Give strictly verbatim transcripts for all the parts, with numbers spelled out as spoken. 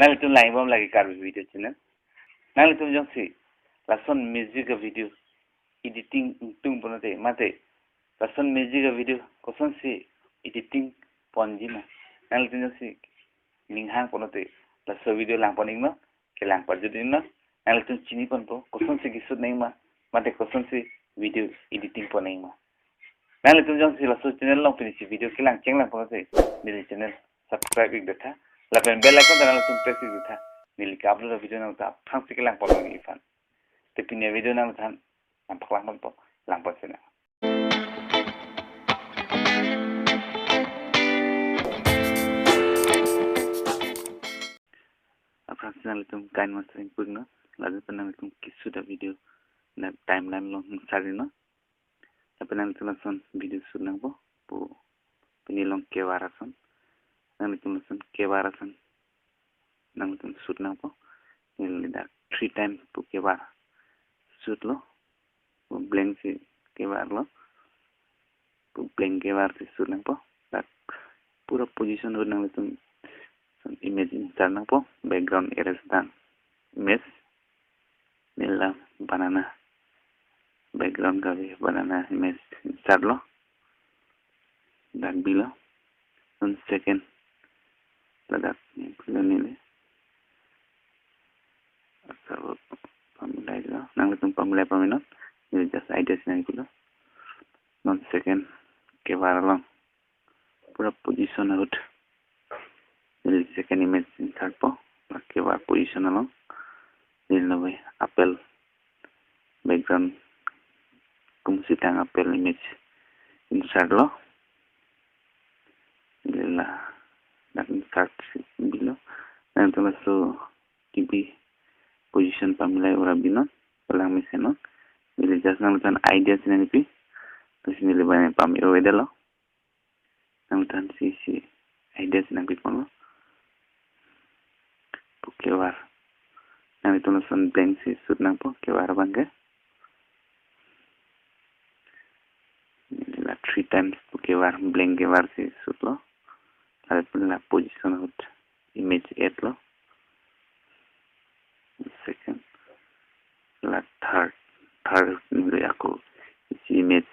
Nanglitum langbom lagi Karbi Video Channel. Nanglitum jongsi lason music a video editing ingtung pulote mate lason music a video kosonsi editing ponji ma, nanglitum jongsi ninghang pulote laso video langpon iknon, kelang pajut iknon. Nanglitum chini ponpo kosonsi keshoot nangma mate kosonsi video editing pon nangma. Nanglitum jongsi laso channel along pinisi video kelang chenglang pulote neli channel subscribe ik detha, lapen bell icon ta nanglitum press ik detha, neli ka-upload a video nangta aphrangsi kelang pon nang iphan. Te pini a video nangthan nangpaklang ponpo, langpon sena. Aphrangsi nanglitum KineMaster ingpu iknon, lalu pen nanglitum keshoot a video na timeline along ingsar iknon. Lapen nanglitum lason video shoot nangpo, pu pini along kevar ason. Nanglitum lason kevar ason nanglitum shoot nangpo. Neli dak three times pu kevar shoot lo, pu blank si kevar lo, pu blank kevar si shoot nangpo. Dak pura position ahut nanglitum image insert nangpo, background erase dam image. Neli la banana, background kave banana image insert lo. Dak bilo. Non second ladak bilo neli. Asal pamilai lo. Nanglitum pamilai pamenon. Neli just idea si nangpilo. Non second kevar along pura position ahut neli second image insert po, la kevar position along. Neli nave apple background, kumsi tang apple image insert lo. Neli ladak insert si bilo. Nanglitum laso T V position pamilai ura binon, palang mesen non. Neli just nangthan idea si nangpi. Terus neli banai pame-o-edetlo. Nangthan si si idea si nangpi ponlo. Pu kevar. Nanglitum lason blank si shoot nangpo kevar abangke. Neli la three times pu kevar, blank kevar si shoot lo. Lalu pen la position ahut image add lo. Second. La third. Third neli ako isi image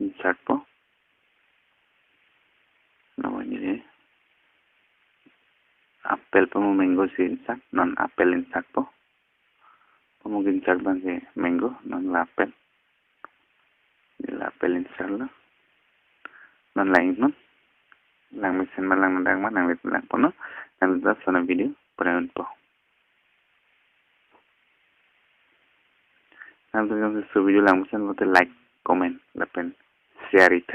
insert po. Namo neli apple po mo mango si insert, non apple insert po. Po mo insert abangke mango, non la apple. Neli la apple insert lo. Non lang non. Lang mesen ma lang dang ma nanglitum langponnon. Nanglitum lason a video pura unpo. Nanglitum jongsi laso video lang mesen pulote like, comment lapen share ik.